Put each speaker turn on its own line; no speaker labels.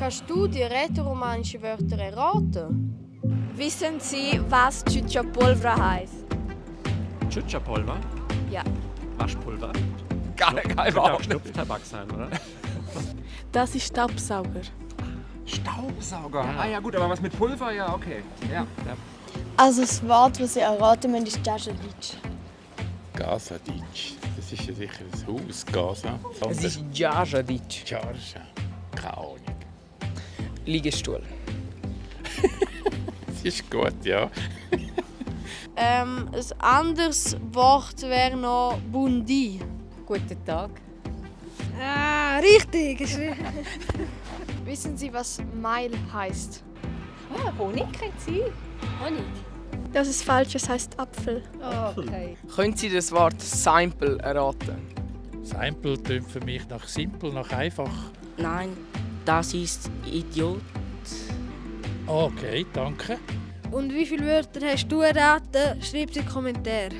Kannst du die rätoromanischen Wörter erraten?
Wissen Sie, was Ciuciapolvra heißt?
Ciuciapulver?
Ja.
Waschpulver?
Keine
Auch Schnupftabak sein, oder?
Das ist Staubsauger.
Staubsauger.
Ja.
Ah ja gut, aber was mit Pulver? Ja, okay. Ja.
Also das Wort, das Sie erraten müssen, ist Djadjadic.
Gazadic. Das ist ja sicher das Haus, Gaza.
Es ist Djadjadic.
Charge. Keine Ahnung.
Liegestuhl.
Das ist gut, ja.
Ein anderes Wort wäre noch Bundi.
Guten Tag.
Ah, richtig.
Wissen Sie, was Meil heißt?
Honig kennt Sie?
Honig. Das ist falsch, es heißt Apfel.
Okay.
Können Sie das Wort Simple erraten?
Simple tönt für mich nach simpel, nach einfach.
Nein, das ist Idiot.
Okay, danke.
Und wie viele Wörter hast du erraten? Schreib es in die Kommentare.